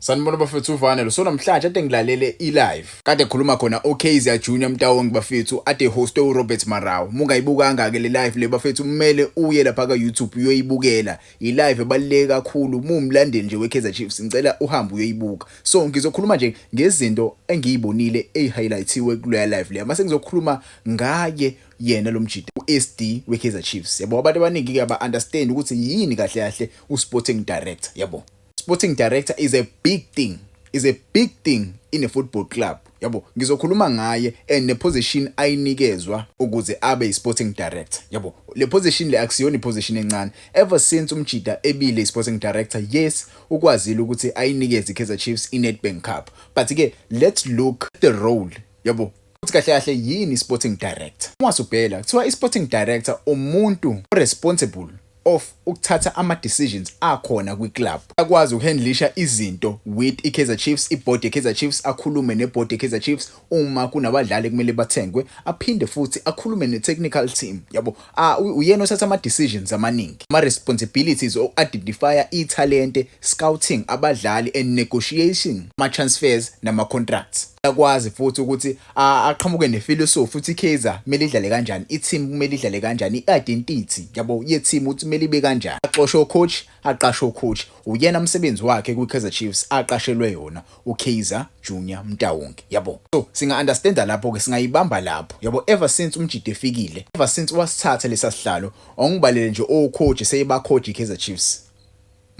Sanibona bafethu, uvanelo. So namhlanje ade ngilalele i-live kade khuluma khona uKaizer Junior Mtaongi bafethu, ade host uRobert Marawu. Mungayibukanga ke le live le bafethu, kumele uye lapha ka YouTube uyoyibukela. I-live ebaluleke kakhulu muwumlandeli nje weKaizer Chiefs, ngicela uhambe uyoyibuka. So ngizokhuluma nje ngezinto engiyibonile ehighlightiwe kuleya live leya. Mase ngizokhuluma ngaye yena lo mjida uSD weKaizer Chiefs. Yabo, abantu abaningi ke aba understand ukuthi yini kahle kahle uSporting Director, yabo. Sporting director is a big thing, is a big thing in a football club, yabo. Ngizokhuluma ngaye and ne position ayinikezwa ukuze abe i-sporting director, yabo. Le position le akusiyona i-position encane. Ever since umjida ebile i-sporting director, yes, ukwazile ukuthi ayinikeze i-Kaizer Chiefs i-Nedbank Cup, but ke let's look at the role, yabo, ukuthi kahle kahle yini i-sporting director. Uma usubheka, kuthiwa i-sporting director umuntu responsible of ukuthatha ama-decisions akhona kwi-club, akwazi ukuhandlisha izinto with i-Kaizer Chiefs, i-board ye-Kaizer Chiefs, akhulume ne-board ye-Kaizer Chiefs uma kunabadlali kumele bathengwe, aphinde futhi akhulume ne-technical team, yabo. Ah, uyena othatha ama-decisions amaningi, ama-responsibilities oku-identifya ithalente, scouting abadlali and negotiation ama-transfers nama-contracts. Akwazi futhi ukuthi aqhamuke nephilosophy futhi iKaizer kumele idlale kanjani, i-team kumele idlale kanjani, i-identity, yabo, ye-team ukuthi kumele ibe kanjani, axoshe coach, aqashe coach. Uyena umsebenzi wakhe kwi-Kaizer Chiefs aqashelwe yona uKaizer Junior Mtaongi, yabo. So singa understanda lapho ke, singayibamba lapho, yabo. Ever since umjide efikile, ever since wasithatha lesa sihlalo, ongibalele nje ocoach seyiba coach iKaizer Chiefs,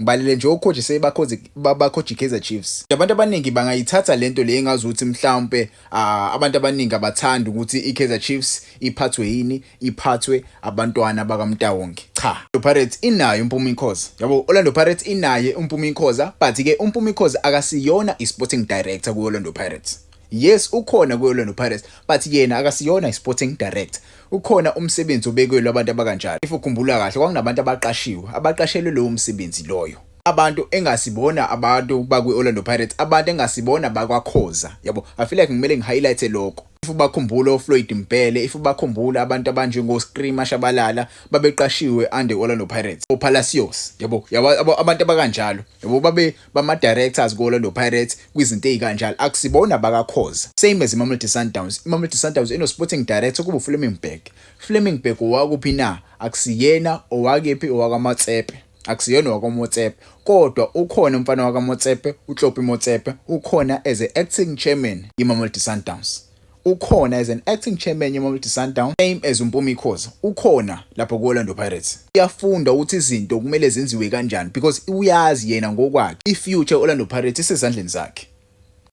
ngibalele nje ocoach seyibacoach, bacoach iKaizer Chiefs. Abantu abaningi bangayithatha lento le engazuthi mhlawumbe abantu abaningi abathanda ukuthi iKaizer Chiefs iphathwe yini, iphathwe abantwana bakaMtaongi. Cha, Pirates inayo uMpumi Khoza, yabo. Orlando Pirates inaye uMpumi Khoza, but ke uMpumi Khoza akasiyona iSporting Director ku Orlando Pirates. Yes, ukhona ku Orlando Pirates, but yena akasiyona iSporting Director. Ukhona umsebenzi obekelwe abantu abakanjalo. If ukhumbula kahle, kwakunabantu abaqashiwe, abaqashelwe lowo msebenzi loyo, abantu engasibona abantu bakwi-Orlando Pirates, abantu engasibona bakwaKhoza, yabo. I feel like ngimele ngihighlight lokho. If ubakhumbula oFloyd Mbhele, if ubakhumbula abantu abanjengo Screamer Shabalala, babeqashiwe under Orlando Pirates, oPalacios, yabo, yabo, abantu abakanjalo, yabo, babe bama directors ku Orlando Pirates kwizinto ezikanjalo, akusibona bakaKhoza. Same as iMamelodi Sundowns. IMamelodi Sundowns ino sporting director kuba Flemming Berg. Flemming Berg owakuphi na? Akusiyena owakephi, owakaMotsepe, akusiyona wakwaMotsepe, kodwa ukhona umfana wakaMotsepe, uTlopi Motsepe, ukhona as a acting chairman yeMamelodi Sundowns, ukhona as an acting chairman yeMamelodi Sundowns, same as uMpumi Khoza ukhona lapho ku-Orlando Pirates. Uyafunda ukuthi izinto kumele zenziwe kanjani because uyazi yena ngokwakhe i-future Orlando Pirates isezandleni zakhe.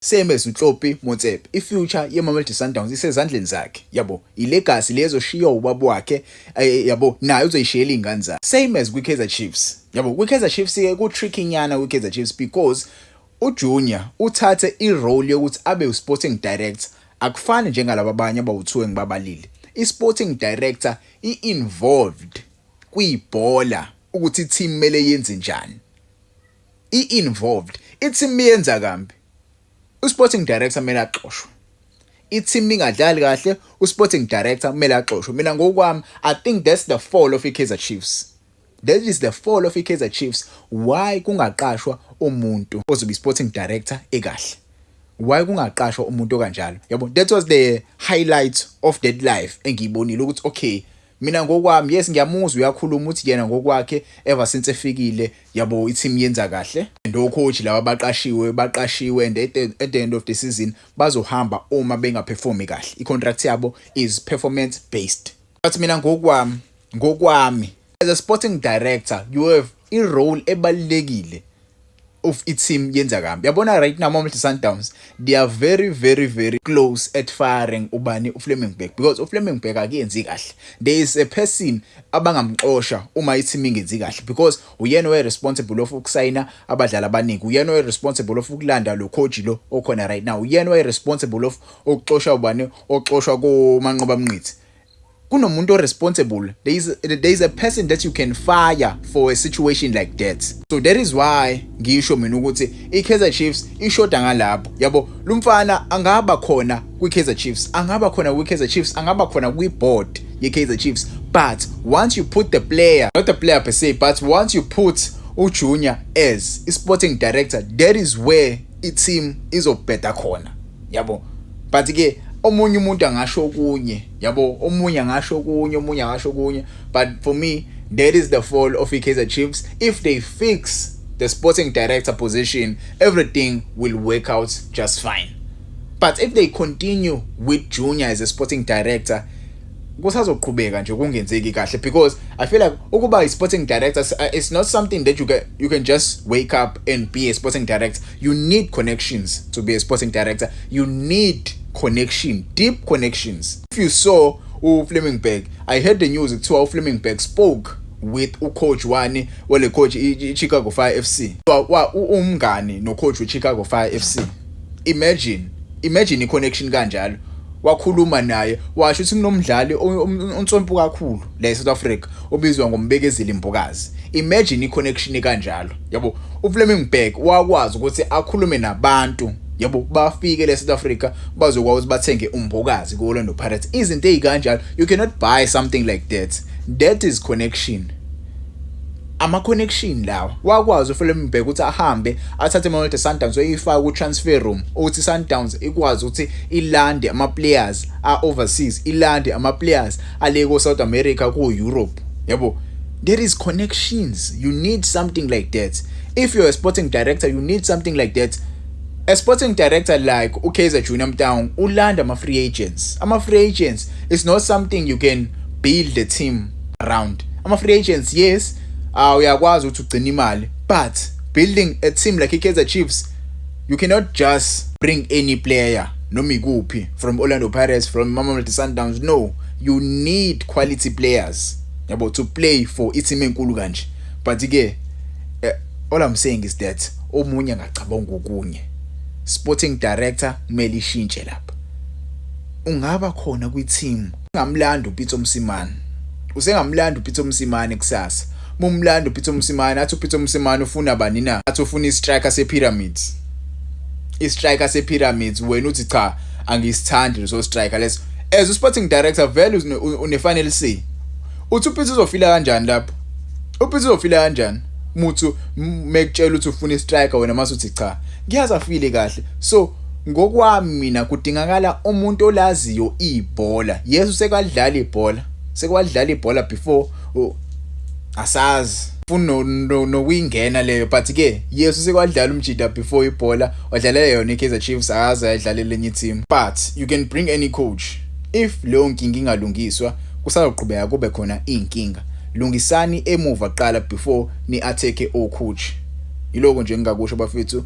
Same as uTlopi Motsepe, i-future yeMamelodi Sundowns isezandleni zakhe, yabo. I-legacy lezoshiywa ubaba wakhe, yabo, naye uzoyishiyela izingane zakhe. Same as kwi-Kaizer Chiefs, yabo. Kwi-Kaizer Chiefs ke ku-tricky nyana kwi-Kaizer Chiefs because uJunior uthathe i-role yokuthi abe u-sporting director. Akufani njengalaba abanye abawu2 engibabalile. I-sporting director i-involved kwibhola, ukuthi i-team kumele yenze njani, i-involved. I-team yenza kambi, u-sporting director kumele axoshwe. I-team ingadlali kahle, u-sporting director kumele axoshwe. Mina ngokwami, I think that's the fall of i-Kaizer Chiefs, that is the fall of i-Kaizer Chiefs. Why kungaqashwa umuntu ozobe i-sporting director ekahle? Why kungaqashwa umuntu okanjalo, yabo? That was the highlight of that live engiyibonile ukuthi okay, mina ngokwami, yes, ngiyamuzwa uyakhuluma uthi yena ngokwakhe ever since efikile, yabo, i-team yenza kahle and ocoach laba baqashiwe, baqashiwe and at the end of the season bazohamba uma bengaperformi kahle. I-contract yabo is performance based. But mina ngokwami, as a sporting director, you have i-role ebalulekile of i-team yenza kambi. Yabona, right now Mamelodi Sundowns, they are very, very, very close at firing ubani, uFlemming Berg, because uFlemming Berg akuyenzi kahle. There is a person abangamxosha uma i-team ingenzi kahle because uyena oye responsible of ukusayina abadlali abaningi, uyena oye responsible of ukulanda lo coach lo okhona right now, uyena oye responsible of ukuxosha ubani, oxoshwa koManqoba Mnqithi. Kunomuntu oresponsible. There is a person that you can fire for a situation like that. So that is why ngisho mina ukuthi iKaizer Chiefs ishoda ngalapho, yabo. Lumfana angaba khona kwiKaizer Chiefs, angaba khona kwiKaizer Chiefs, angaba khona kwiboard yeKaizer Chiefs, but once you put the player, not the player per se, but once you put uJunior as i-sporting director, that is where i-team izobheda khona, yabo. But ke omunye umuntu angasho okunye, yabo, omunye angasho okunye, omunye angasho okunye, but for me that is the fall of iKaizer Chiefs. If they fix the sporting director position, everything will work out just fine. But if they continue with Junior as a sporting director, kusazoqhubeka nje kungenzeki kahle, because I feel like ukuba i-sporting director is not something that you can just wake up and be a sporting director. You need connections to be a sporting director. You need connection, deep connections. If you saw uFlemming Berg, I heard the news, kuthiwa uFlemming Berg spoke with ucoach wani wale coach i-Chicago Fire FC, wa umngani no coach we-Chicago Fire FC. Imagine i-connection kanjalo. Wakhuluma naye, washo ukuthi kunomdlali onsompu kakhulu la eSouth Africa obizwa ngoMbekezeli Mbokazi. Imagine i-connection kanjalo, yabo. uFlemming Berg wakwazi ukuthi akhulume nabantu, yabo, bafike le South Africa bazokwazi ukuthi bathenge uMbokazi ku-Orlando Pirates. Izinto ezikanjalo, you cannot buy something like that. That is connection, ama-connection lawa. Wakwazi uFlemming Berg ukuthi ahambe athathe iMamelodi Sundowns, uyifake ku-transfer room, ukuthi Sundowns ikwazi ukuthi ilande ama-players a-overseas, ilande ama-players ale ko-South America, ko-Europe, yabo. There is connections. You need something like that. If you're a sporting director, you need something like that. A sporting director like uKaizer Junior Motaung ulanda ama-free agents. Ama-free agents is not something you can build a team around. Ama-free agents, yes, uyakwazi ukuthi ugcine imali, but building a team like iKaizer Chiefs, you cannot just bring any player noma ikuphi from Orlando Pirates, from Mamelodi Sundowns. No, you need quality players, yabo, to play for i-team enkulu kanje. But ke all I'm saying is that omunye angacabanga okunye. Sporting director kumele ishintshe lapha. Ungaba khona kwi-team, ungamlanda uPitso Mosimane, usengamlanda uPitso Mosimane kusasa. Mumlanda uPitso Mosimane, athi uPitso Mosimane ufuna bani na? Athi ufuna i-striker sePyramids, i-striker sePyramids. Wena uthi, "Cha, angisithandi leso striker leso." As u-sporting director vele une-final say. Uthi uPitso uzofila kanjani lapho? UPitso uzofila kanjani muthu mekutshela ukuthi ufuna i-striker, wena mase uthi cha? Ngiyazi afile kahle. So ngokwami mina kudingakala umuntu olaziyo ibhola. Yes, usekwadlala ibhola, sekwadlala ibhola before, asazi funa nokuyingena leyo, but ke yes, usekwadlala umjida before ibhola, wadlalela yona iKaizer Chiefs, akaze ayidlalela enye team. But you can bring any coach, if leyo nkinga ingalungiswa, kusazoqhubeka kube khona inkinga. Lungisani emuva kuqala before ni attack o coach. Yiloko nje engingakusho, bafethu.